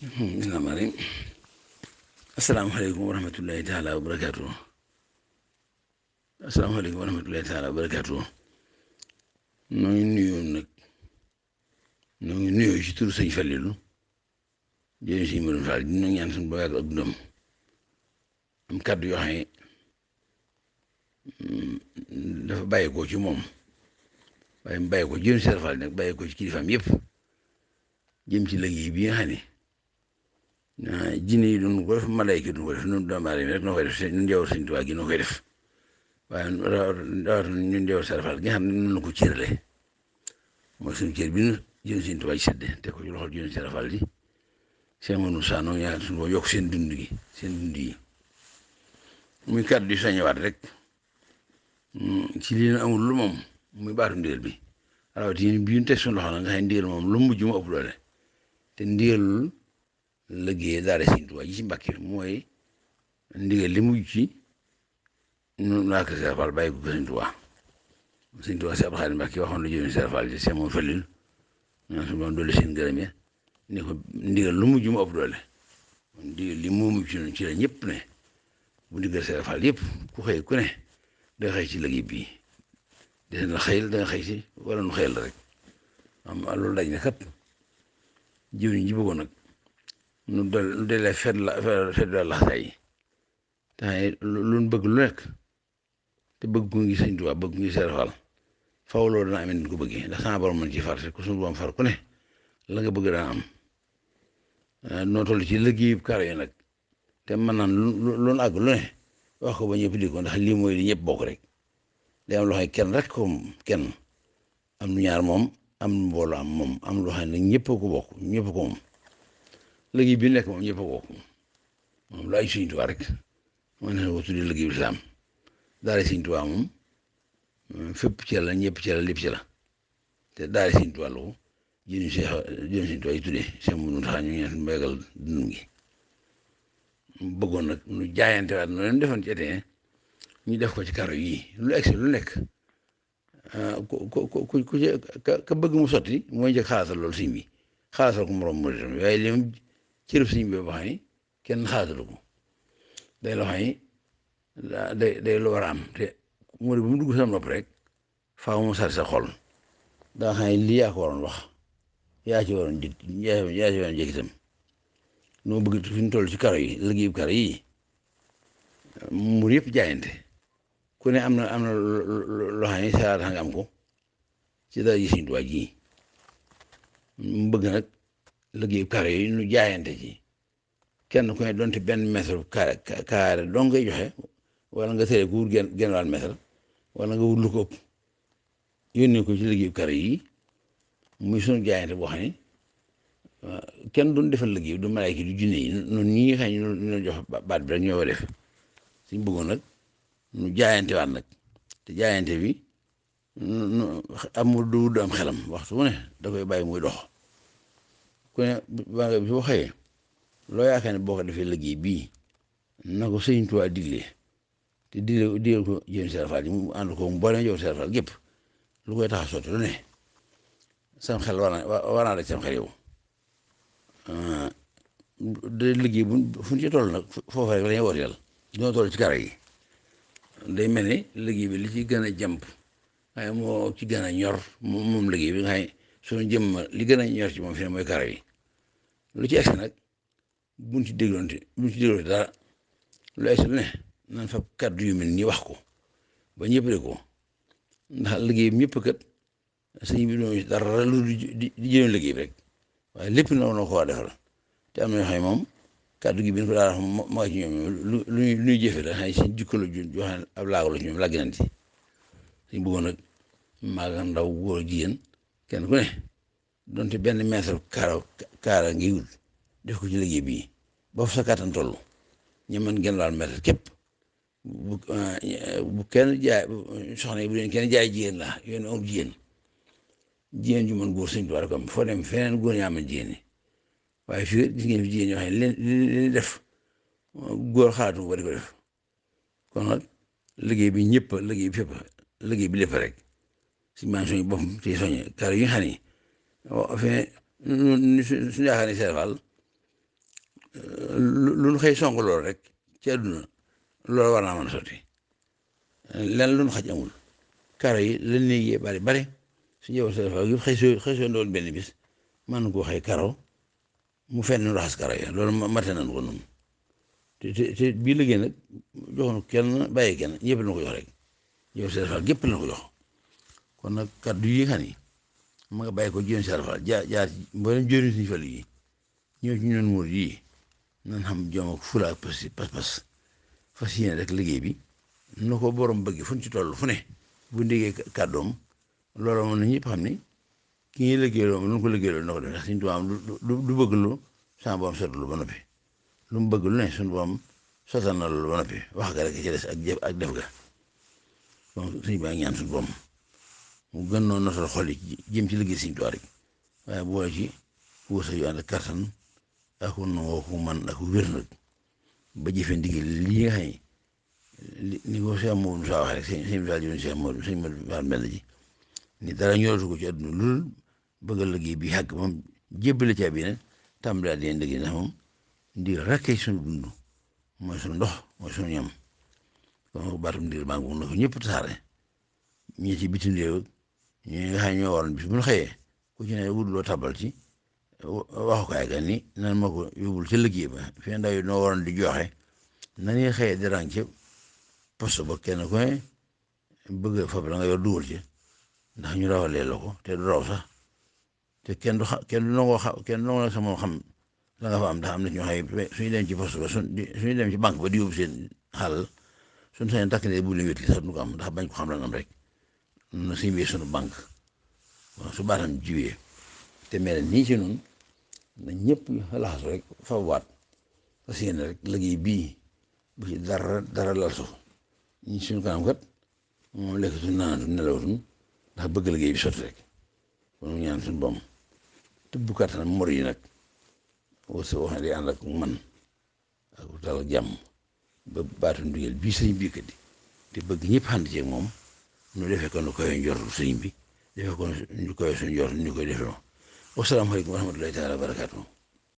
bismillaahi asalaamaaleykum wa rahmatullahi taala wa barakaatu. asalaamaaleykum wa rahmatullahi taala wa barakaatu. noo ngi nuyoo nag noo ngi nuyoo ci turu sëñ Falilou jërëjëf sëñ Modou Fall dina ñaan suñu ba yàgg ak dundam am kàddu yoo xam ne dafa bàyyeekoo ci moom waaye mu bàyyeekoo jëm si Fall nag bàyyeekoo ci kilifaam yëpp jëm ci liggéey bi nga xam ne jinne yi doon ko def malayka yi doon ko def ñun doomu aadama rek noo koy def ñun njaboot sëñ Tuubaa gi noo koy def waaye rawatina ñun njaboot Sëriñ Fall gi nga xam ne noonu la ko cërale mooy suñu cër bi ñu jëm sëñ Tuubaa ci séddee te ko ci loxol jëm Sëriñ Fall ji seen mënu saanoo ñaar suñu ko yokk seen dund gi seen dund yi muy kàddu di soññewaat rek ci lii amul lu moom muy baatu ndigal bi rawatina bi ñu teg suñu loxo nag nga xam ne ndigal moom lu mujj mu ëpp doole te ndigalul liggéey daara sëñ Tuubaa ji ci Mbacké mooy ndigal li mujj ci ñun laa ko Sëriñ Fall bàyyi ko sëñ Tuubaa sëñ Tuubaa si Abdou Khadre Mbacké waxoon la jëmee Sëriñ Fall ji seen moom Falilou ñaan suñu borom doole seen gërëm ya ni ko ndigal lu mujj mu ëpp doole ndigal li moo mujj ci la ñëpp ne bu ndigal Sëriñ Fall yëpp ku xëy ku ne da nga xëy ci liggéey bii des na xëyal da nga xëy si wala nu xëyal rek loolu daj na kat jiw ji bëggoon nag nu delee fet la laxasaay te lu bëgg lu nekk te bëgg ko ngi sëñ Tuubaa bëgg ko ngi Sëriñ Fall faw loolu dana amee ni ko bëggee ndax sama borom mën ci far ku suñu borom far ku ne la nga bëgg dana am noo toll ci liggéeyu karo yi nag te mën naan lu àgg lu ne wax ko ba ñëpp di ko ndax lii mooy li ñëpp bokk rek day am loo xam ne kenn rek ko kenn am nu ñaar moom am mbooloo am moom am loo xam ne ñëpp ko bokk ñëpp ko moom liggéey bi nekk moom ñëpp ko bokk moom lu ay sëñ Tuubaa rek moo ne ko tuddee liggéey bi lislaam daara sëñ Tuubaa moom fépp ci la ñëpp ci la lépp ci la te daara sëñ Tuubaa la ko jëriñ sëñ Tuubaa yi tuddee seen mënu tax ñu ngi mbéygal dund gi bëggoon nag nu jaayante waat noonu defoon ci été ñu def ko ci karo yii lu egsi lu nekk ka bëgg mu sotti mooy njëkk xalaatal loolu sëñ bi xalaatal ko moroom moo tam waaye li moom cërëb sëñ bi boo xam ne kenn xalaatalu ko day loo xam ne day lu war a am te mu bu mu dugg sa nopp rek faaw mu sar sa xol daa xam ne lii yaa ko waroon wax yaa ci waroon jëkk yaa ci waroon jëkk itam noo bëgg fi ñu toll ci karo yi liggéeyu karo yi mu yëpp jaayante ku ne am na loo xam ne saa nga am ko ci dara ji Sëriñ Tuubaa ji mu bëgg nag liggéeyu karo yi nu jaayante ci kenn ku ne donte benn mètre carré dong ngay joxe wala nga tere ko wut genn wàll mètre wala nga wut lu ko ëpp yónnee ko ci liggéeyu karo yi muy sunu jaayante boo xam ne kenn doon defal liggéey du malaayka du jinne yi noonu ñi nga xam ne ñu jox baat bi rek ñoo ko def suñ bëggoon nag nu jaayante waat nag te jaayante bi amul du am xelam waxtu wu ne da koy bàyyi muy dox ku ne ba nga boo xëyee loo yaakaar ne boo ko defee liggéey bii na ko Sëriñ Tuubaa diglee te digal ko jëm Sëriñ Fall mu ànd ko mboolem jow Sëriñ Fall gépp lu koy tax a sotti lu ne sam xel war naa la sam xel yow day liggéey fu ñu ci toll nag foofu rek la ñuy wooteel dina toll ci kara yi day mel ni liggéey bi li ci gën a jàmp waaye moo ci gën a ñor moom liggéey bi nga xam ne suñu jëmm li gën a ñor ci moom fi ne mooy kara yi lu ci egsi nag buñ ci dégloonte dara lu egsi lu ne nan fa kàddu yu mel nii wax ko ba ñëpp de ko ndax liggéey bi ñëpp kat sëñ bi doon dara lu di jëloon liggéey bi rek waaye lépp noo ko war a defal te am na ñoo xam ne moom kàddu gi bi ñu ko daal moo ci ñoom lu ñuy jëfe la xëy seen jikko la joo xam ne ab laago la ci ñoom làgg nañ ci suñ bëggoon nag mag ndaw góor jigéen kenn ku ne donte benn mètre kaara ngi wut def ko ci liggéey bii ba fa sa kàttan toll ñu mën genn wàll mètre képp bu kenn jaay soxna yi bu leen kenn jaay jigéen la yoon amul jigéen ju mën góor Sëriñ Tuubaa rek am foo dem feneen góor ñaa mën jigéen ñi waaye fii gis ngeen fi jigéen ñoo xam ne li def góor xalaatu ko di ko def kon nag liggéey bi ñëpp liggéey bi fépp liggéey bi lépp rek si maanaam suñu boppam ci soññe kar yi nga xam ne suñu yaakaar ne Sëriñ Fall lu nu xëy song loolu rek ci àdduna loolu war naa mën a sotti lenn lu nu xaj amul karo yi lan néegee bari su ñëw sa fa yëpp xëy soo ndool benn bis man koo xëy karo mu fenn nu raxas karo yi loolu mate nañ ko noonu te bii liggéey nag joxoon kenn bàyyi kenn ñëpp la ko jox rek yow Serigne Fall gépp la ko jox kon nag kaddu yi nga xam ni ma nga bàyyi ko Dieum Serigne Fall jaar ci mboolem jëriñ Serigne Fall yi ñëw ci ñun muur yi nan xam jom ak fula ak pas-pas fas yéene rek liggéey bi nu ko borom bëgg fu ñu ci toll fu ne bu ndégee kàddoom loolu moom na ñëpp xam ni ki ñuy liggéeyloo lu ko liggéeyloo na ko def ndax suñu tubaab du bëgg lu sama borom seetlu ba noppi lu mu bëgg lu ne suñu borom sottal na loolu ba noppi wax ga rek ci des ak jëf ak def ga donc suñu baa ñaan suñu borom mu gën noo notal xol yi jëm ci liggéey suñu tubaab rek waaye boole ci wërsëg yu ànd ak kattan ak nangoo ko man ak wér nag ba jëfee ndigal lii nga xam ne ni ko Cheikh Modou Moussa waxee rek sëñ Fall yoon Cheikh Modou sëñ Modou Fall mel ji ni dara ñoratu ko ci àdduna loolu bëgg a liggéey bi xàgg moom jébbale caa bi ne tàmbaliwaat di leen liggéey ndax moom ndigal rekkee suñu dund mooy suñu ndox mooy suñu ñam kon baatum ndigal maa ngi na ko ñëpp tasaare ñi ci bitim réew ñi nga xam ne ñoo waroon bis bu ñu xëyee ku ci ne wut loo tabal ci waxukaay ga ni nan ma ko yóbbul ca liggéey ba fii ndaw yi noo waroon di joxe nañuy xëyee di rang ca poste ba kenn ku ne bëgg fab la nga yor dugal ci ndax ñu rawalee la ko te du raw sax te kenn du kenn du nangoo kenn du nangoo sax moom xam la nga fa am ndax am na ñoo xam ne suñu dem ci poste ba suñu dem ci banque ba di yóbbu seen xalal suñu sañoon takk ne bu leen wétli sax du ko am ndax bañ ko xam la nga am rek na suñu wee suñu banque su baatam jiwee te mel nii ci noonu na ñëpp laxasu rek fa waat parce que rek liggéey bii bu ci dara lal suuf ñi suñu kanam kat moom lekk suñu naanatu nelawatuñ ndax bëgg liggéey bi sotti rek kon ñaan suñu boom tëbb kattan mor yi nag wasa wax ne day ànd ak man ak dal jàmm ba baatu ndigal bii sëriñ bi kat te bëgg ñëpp ànd ceeg moom nu defee ko nu koy njortu sëriñ bi defee ko nu koy suñu njort ñu koy defee moom wasalaamaaleykum wa rahmatullahi taala wa barakaatu